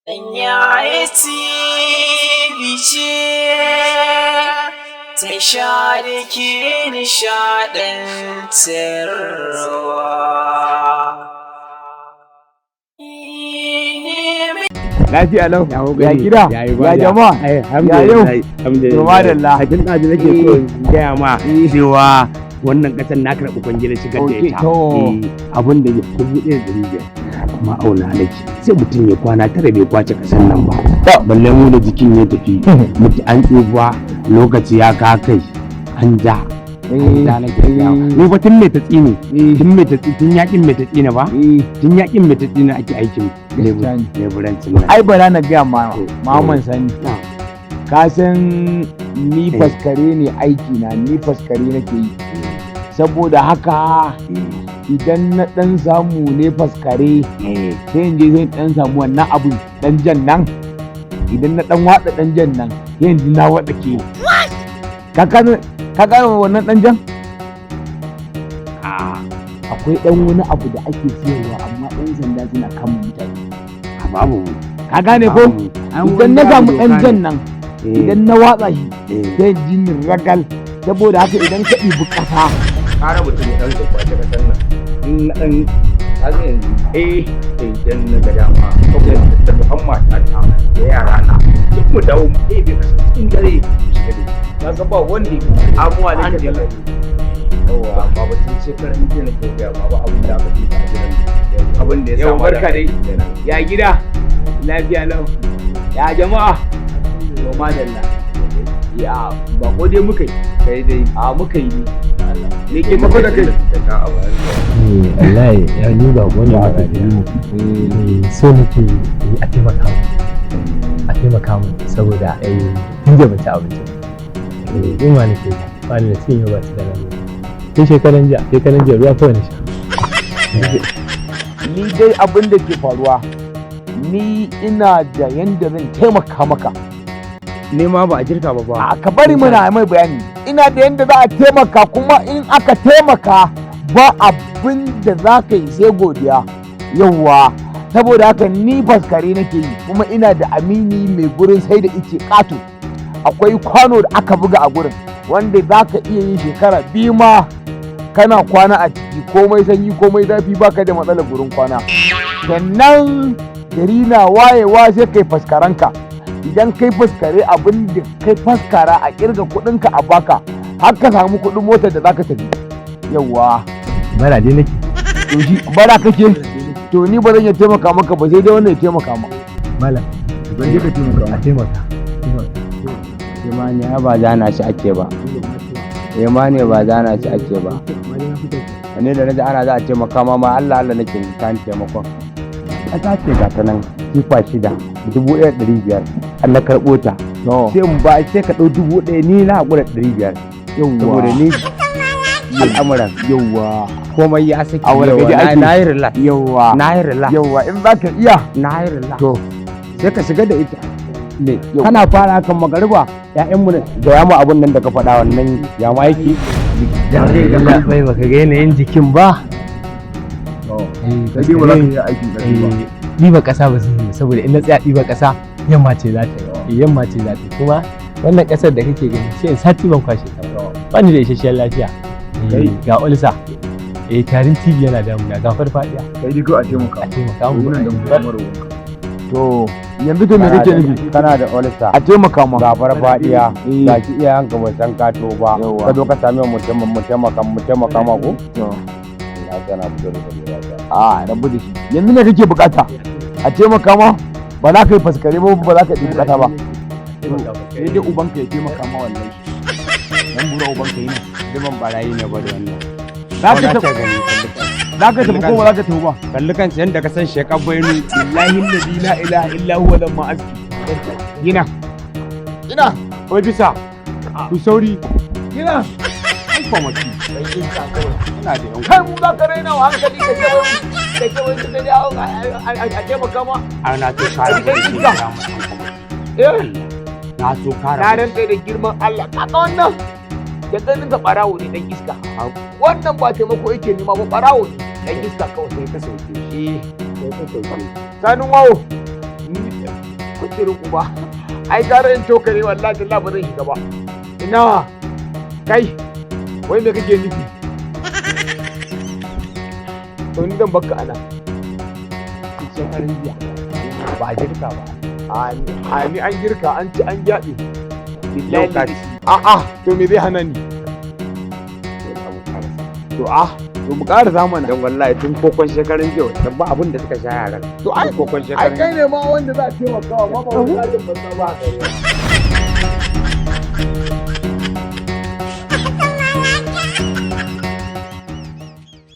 Yaya TV ce tasha da ke nishaɗantarwa. Lafiya lau. Ya gida? Ya jama'a? Ya yau? To, madalla. Hakin ɗaji nake so in gaya ma cewa wannan ƙasar na karɓi kwangilar shigar da ita. Abin da 1500 amma auna nake, sai mutum ya kwana 9 bai kwace ƙasar nan ba. Balle mu da jikin ya tafi. Mutu an tsufa, lokaci ya ka kai an ja. An ja nake gaya ma. Ni fa tun mai ta tsine. Tun mai ta tun yakin mai ta tsine ba. Tun yakin mai ta tsine ake aikin Gaskiya ne. leburancin nan. Ai bara na gaya ma Muhammad Sani. Ka san ni faskare ne aiki na, ni faskare nake yi. Saboda haka idan na dan samu ne faskare, sai in je sai in dan samu wannan abun dan jan nan. Idan na dan watsa dan jan nan, sai in ji na watsa ke. Ka gane wannan dan jan? Akwai dan wani abu da ake siyarwa, amma ɗan sanda suna kama mutane. A babu mu. Ka gane ko? Babu mu. Ai, Idan na wani samu abu ɗan doka jan ne. nan, idan na watsa shi, sai in ji ni ragal. Saboda haka idan ka ɗibi ƙasa, Kara mutum ya ɗan kwace ƙasar nan. In na ɗan kaga yanzu idan na ga dama kawai da tafi han matata da yara na duk mu dawo mu ɗebe ƙasa cikin dare mu shiga da shi. Kaga ba wanda ya abuwa an ne da ka. Yawwa, amma batun shekaran jiya nake gaya ma ba abin da aka ɗiba a gidan nan. Abin da ya Yau sa ma barka dai. kenan. Ya gida? Lafiya lau. Ya jama'a? To, madalla. Ya ba ko dai muka yi. Kai dai. A muka yi ne. Me ke tafi da kai? Wallahi ya ni ba ne ba so nake yi a taimaka mu, a taimaka mu, saboda ai tun jiya ban ci abinci ba. Yunwa nake ji, ba ni da cikin yau, ba ci da nan tun shekaran jiya. Shekaran jiya ruwa kawai na sha. Ni dai abin da ke faruwa, ni ina da yanda zan taimaka maka. Ne ma ba a jirka ba fa. A ka bari muna mai bayani. Ina da yanda za a taimaka, kuma in aka taimaka ba abin da za ka yi sai godiya. Yauwa, saboda haka ni faskare nake yi, kuma ina da amini mai gurin sai da ice ƙato. Akwai kwano da aka buga a gurin wanda za ka iya yin shekara 2 ma kana kwana a ciki, komai sanyi komai zafi, baka da matsalar gurin kwana. Sannan gari na wayewa sai kai faskaranka. Idan kai faskare, abin da kai faskara a kirga kudinka a baka, har ka samu kudin motar da zaka tafi. Yawwa. Bara dai nake. To, shi bara kake? To, ni ba zan iya taimaka maka ba, sai dai wannan ya taimaka ma. Malam. Ban je ka taimaka. A taimaka, taimaka. Shi ne ba zana shi ake ba. Eh ma ne ba zana shi ake ba. Ne da naji ana za a taimaka ma ma Allah Allah nake kan taimakon. Ƙasa ce ga ta nan tifa 6, 1500 an na karɓo ta. Sai in ba sai ka ɗau 1000, ni na haƙura 500. Saboda ni al'amuran Yawwa. komai ya saki. A wargaje Yawwa, ake. na yi relax. Yawwa. Na yi relax. Yawwa, in za ka iya. Na yi relax. To. Sai ka shiga da ita. Ne Yau. kana fara kan magariba ƴaƴanmu ne da yamu abun nan da ka faɗa wannan ya ma yake. Bai baka ga yanayin jikin ba. Sai dai ba za ka iya aikin ƙarfi ba. Ɗiba ƙasa ba zai yi, saboda in na tsaya ɗiba ƙasa yamma ce za ta yi, yamma ce za ta yi. Kuma wannan ƙasar da kake gani sai in sati ban kwashe ta ba. Ba ni da isasshiyar lafiya. Ga ulcer, tarin TB yana damuna, ga farfadiya. Kai dai kawai a taimaka. A taimaka mu. Nan da mu. To, yanzu to me kake nufi? Kana da ulcer. A taimaka ma. Ga farfadiya, ga shi iyayenka ba san ka to ba. Yawwa. Ka zo ka same mu mu taimaka mu taimaka ma ko. To. Na sana fito da kabila ta. A rabu da shi. Yanzu ne kake bukata a taimaka ma? Ba za ka yi faskare ba, ba za ka yi bukata ba, sai dai ubanka ya taimaka ma. Wallahi dan bura ubanka yi ne. Zuban barayi ne ba da wannan. Za ka Za tafi? ka gani. Za ka tafi ko ba za ka tafi ba? Kalli kansa yadda ka san shekar bainu. Billahi allazi la ilaha illa huwa zan ma aski. Gina ina. Oi bisa ku sauri. Gina. Ai kwamati ina da yan Kai, mu za ka raina wa hankali? Ka ce wai ka je a taimaka ma? Ana to kare Kai iska. Eh. Na so kare. Na rantse da girman Allah, kaga wannan da ganin ka barawo ne, dan iska. Wannan ba taimako yake nema ba, barawo ne, dan iska kawai. Sai ka sauke shi, sai ka sauke shi. Sanin wawo. Kudirin uba. Ai gara in tokare, wallahi tallahi ba zan shiga ba. Ina kai, wai me kake nufi? To ni zan bakka ana. Shekarun jiya ba a girka ba. A ni an girka, an ci, an gyaɓe. Yau ka ci. A'a, to me zai hana ni? To a to mu ƙara zamana. Don wallahi tun kokon shekarun jiya wancan ba abin da suka sha yaran. To ai kokon ai shekarun kai ne ma wanda za a taimaka wa, ma ba wani zalin banza ba a gare.